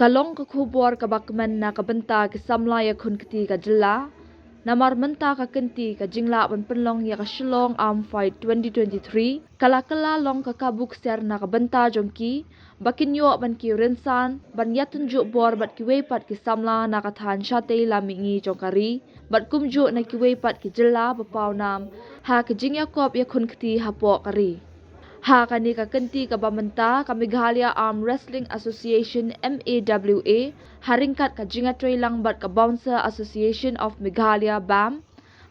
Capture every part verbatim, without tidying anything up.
Ka long ka khubor kaba kmen na ka bynta ki samla ïakhun kti ka jylla. Namar mynta ka kynti ka jinglah ban pynlong ïa ka Shillong Arm Fight twenty twenty-three ka la kylla long ka kabu ksiar na ka bynta jong ki ba kin ïoh ban ki rynsan ban ïatynjuh bor bad kiwei pat ki samla na ka thaiñ shatei la mihngi jong ka ri bad kumjuh na kiwei pat ki jylla ba pawnam ha ka jingïakop ïakhun kti hapoh ka ri. Ha kane ka kynti kaba mynta, ka Meghalaya Arm Wrestling Association, M A W A, ha ryngkat ka Jingïatreilang bad ka Bouncer Association of Meghalaya, BAM,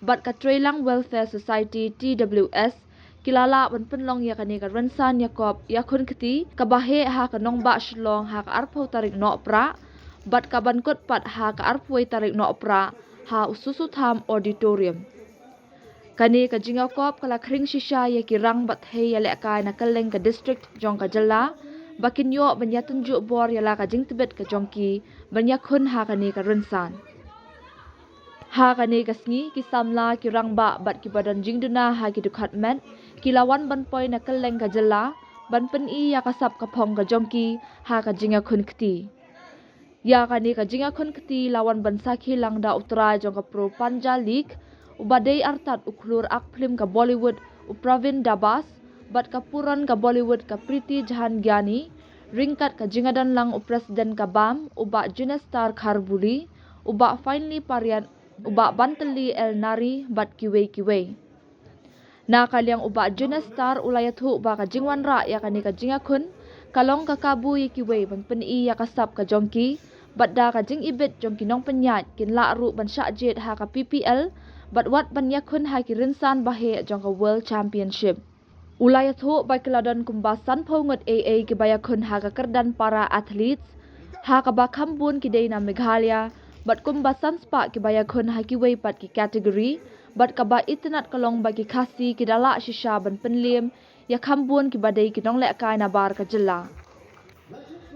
bad ka Treilang Welfare Society, T W S, ki la lah ban pynlong ïa kane ka rynsan ïakop ïakhun kti kaba heh ha ka nongbah Shillong ha ka arphew tarik Nohprah bad kaban kut pat ha ka arphew tarik Nohprah ha U Soso Tham Auditorium. Kane ka jingïakop ka la khring shisha ïa ki rang bad thei ïalehkai na kylleng ka district jong ka jylla ba kin ïoh ban ïatynjuh bor ïa la ka jingtbit ka jong ki ban ïakhun ha kane ka rynsan. Ha kane ka sngi ki samla, ki rangbah bad kiba don jingduna ha ki dkhot met ki la wan ban poi na kylleng ka jylla ban pyni ïa ka sap ka phong ka jong ki ha ka jingïakhun kti. Ïa kane ka jingïakhun kti la wan ban sakhi lang da u trai jong ka Pro Panja League, uba dei artat u khlur ak phlim ka Bollywood u Pravin Dabas bad ka puron ka Bollywood ka Preeti Zhangiani, ryngkat ka jingïadon lang u President ka BAM u Bah Junestar Kharbuli, u Bah Finely Pariat, u Bah Bantylli L Nari bad kiwei kiwei. Na ka liang u Bah Junestar u la ïathuh ba ka jingwanrah ïa kane ka jingïakhun ka long ka kabu ïa kiwei ban pyni ïa ka sap ka jong ki bad da ka jingibit jong ki nongpynïaid kin lah ruh ban shah jied ha ka P P L bad wat ban ïakhun ha ki rynsan ba heh jong ka World Championship. U la ïathuh ba ki la don kumba sanphew ngut ei ei kiba ïakhun ha ka kyrdan para athletes ha kaba kham bun ki dei na Meghalaya bad kumba san spah kiba ïakhun ha kiwei pat ki category bad kaba itynnad ka long ba ki Khasi ki da lah shisha ban pynliem ïa kham bun kiba dei ki nonglehkai nabar ka jylla.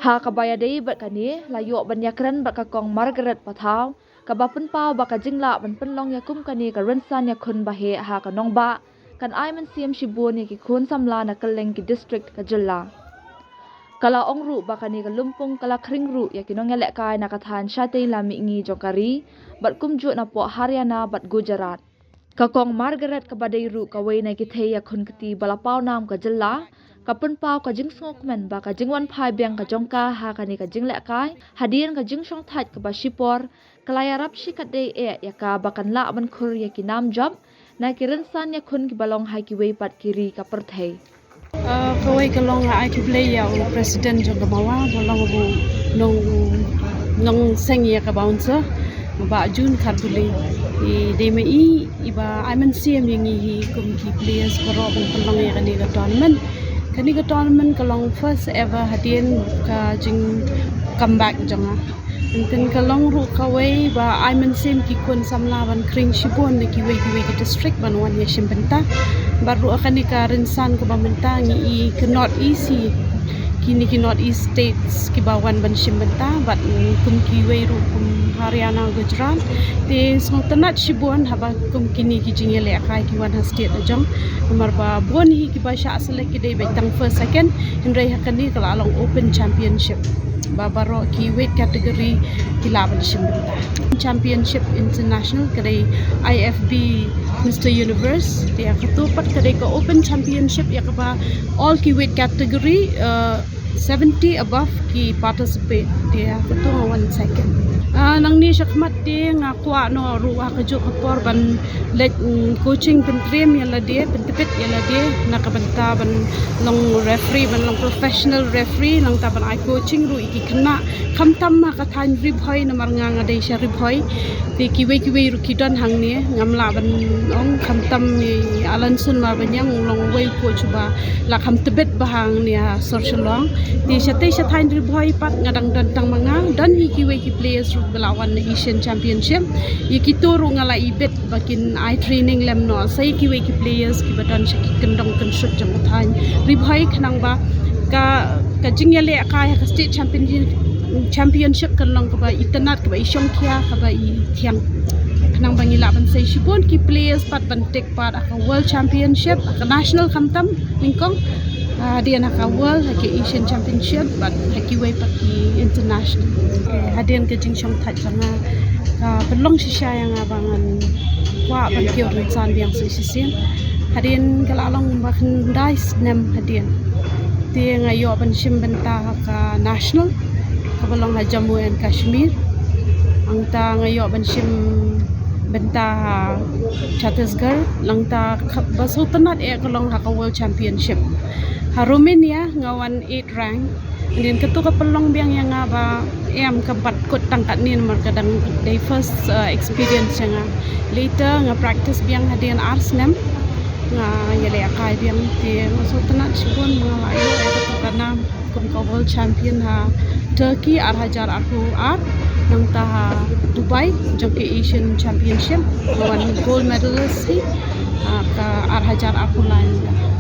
Ha kaba ïadei bad kane la ïoh ban ïakren bad ka Kong Margaret Pathaw kaba pynpaw ba ka jinglah ban pynlong ïa kum kane ka rynsan ïakhun ba heh ha ka nongbah kan ai mynsiem shibun ïa ki khun samla na kylleng ki district ka jylla. Ka la ong ruh ba kane ka lympung ka la khring ruh ïa ki nongïalehkai na ka thaiñ shatei la mihngi jong ka ri bad kumjuh napoh Haryana bad Gujarat. Ka Kong Margaret kaba dei ruh kawei na ki thei ïakhun kti ba la pawnam ka jylla ka pynpaw ka jingsngewkmen ba ka jingwan phai biang ka jong ka ha kane ka jinglehkai hadien ka jingshongthait kaba shipor ka la ïarap shikatdei eh ïa ka ba kan lah ban khur ïa ki nam jop na ki rynsan ïakhun kiba long ha kiwei pat ki ri ka pyrthei. Ah, kawei ka long nga ai khublei ïa u President jong ka MAWA, ba long u nong, nongseng ïa ka bouncer, u Bah Jun Kharbuli. I dei ma i iba ai mynsiem ïa ngi hi kum ki players baroh ban pynlong ïa kane ka tournament. Kane ka tournament ka long first ever hadien ka jing comeback jong nga. Hynrei ka long ruh kawei ba ai mynsiem ki khun samla ban khring shibun na kiwei kiwei ki district ban wan ïa shim bynta. Bad ruh kane ka rynsan kaba mynta ngi i ka North East hi, kine ki North East states kiba wan ban shim bynta bad, mm, kum kiwei ruh kum Haryana, Gujarat. Te sngewtynnat shibun haba kum kine ki jingïalehkai ki wan ha state la jong. Namar ba bun hi kiba shah select ki dei beit tang first, second. Hynrei ha kane ka la long open championship ba baroh ki weight category ki lah ban shim bynta. Championship International ka dei I F B Mister Universe, te ïa kato pat ka dei ka open championship ïa kaba all ki weight category, uh, seventy above ki participate, te ïa kato nga wan second. Ah, nangne shakhmat te nga kwah noh ruh ha kajuh ka por ban leit, mm, coaching, pyntriem ïa lade, pyntbit ïa lade na ka bynta ban long referee, ban long professional referee, nangta ban ai coaching ruh ïa ki khynnah. Khamtam ha ka thaiñ Ri Bhoi namar nga nga dei sha Ri Bhoi. Te kiwei kiwei ruh ki don hangne, ngam lah ban ong, khamtam i Alan Sun Marbaniang u long uwei u coach ba la kham tbit ba hangne ha sor Shillong. Te shatei sha thaiñ Ri Bhoi pat nga dang don tang ma nga, don hi kiwei ki players ruh ba la wan na Asian Championship. Ïa kito ruh nga la ibit ba kin ai training lem noh sa ïa kiwei ki players kiba don sha ki kyndong kynshut jong u thaiñ Ri Bhoi, khnang ba ka, ka jingïalehkai ha ka state champion-, championship kan long kaba itynnad, kaba ishongkhia, kaba ithiang. Khnang ba ngi lah ban sei shibun ki players pat ban take part ha ka world championship, ha ka national khamtam nyngkong. Hadien ha ka World, ha ki Asian Championship bad ha kiwei pat ki international. Hadien ka jingshongthait jong nga ka pynlong shisha ïa nga ba ngan kwah ban kiew rynsan biang sa shisien. Hadien ka la long ba khyndai snem hadien, te nga ïoh ban shim bynta ha ka national kaba long ha Jammu and Kashmir. Nangta nga ïoh ban shim bynta ha Chhattisgarh, nangta kaba sngewtynnat eh ka long ha ka World Championship ha Romania, nga wan eight rank. Hadien katu ka pynlong biang ïa nga ba em, kam pat kut tang katne namar ka dang dei first experience ïa nga. Later nga practice biang hadien ar snem, nga ïalehkai biang, te nga sngewtynnat shibun ba nga la ïoh ïa katu ka nam kum ka World Champion ha Turkey ar hajar arphew ar, nangta ha Dubai jong ki Asian Championship nga wan gold medalist hi ha ka ar hajar arphew lai nangta.